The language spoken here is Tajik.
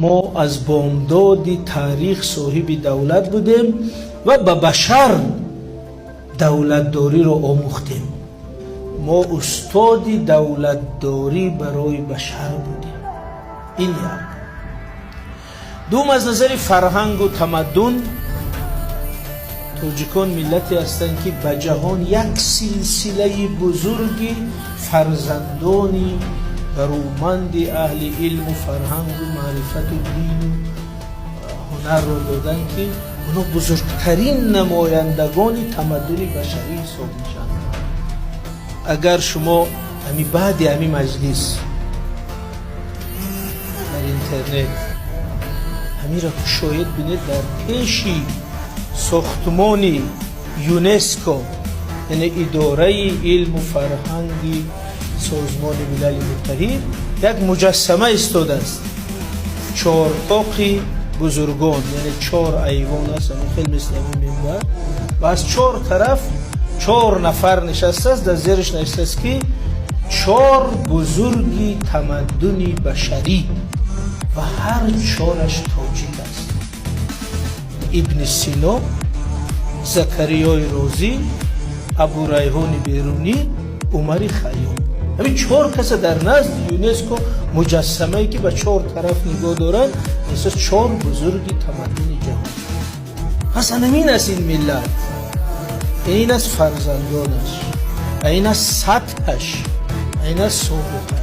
Мо аз бомдоди таърих соҳиби давлат будем ва ба башар давлатдориро омӯхтем. Мо устоди давлатдорӣ барои башар будем. Ин як. Дуюм, аз назари фарҳангу тамаддун тоҷикон миллате ҳастанд, ки ба ҷаҳон як силсилаи бузурги фарзандони баруманди аҳли илму фарҳангу маърифату дину ҳунарро доданд, ки онҳо бузургтарин намояндагони тамаддуни башарӣ ҳисоб мешаванд. Агар шумо ҳами баъди ҳами маҷлис дар интернет ҳамиро кушоед, бинед, дар пеши сохтмони ЮНЕСКО, яъне Идораи илму фарҳанги Созмони Милали Муттаҳид, як муҷассама истодааст, чортоқи бузургон, яъне чор айвон аст, ҳамин хел мисли ҳамин минбар, ва аз чор тараф чор нафар нишастааст. Дар зериш навиштааст, ки чор бузурги тамаддуни башарӣ, ва ҳар чораш тоҷик аст: Ибни Сино, Закариёи Розӣ, Абурайҳони Берунӣ, Умари Хайём. Ҳамин чор каса дар назди ЮНЕСКО муҷассамае, ки ба чор тараф нигоҳ доранд, эҳсос чор бузурги тамаддуни ҷаҳон. Пас анамин аст ин миллат, ин аст фарзандонаш, ин аст сатҳаш, ин аст собиқааш.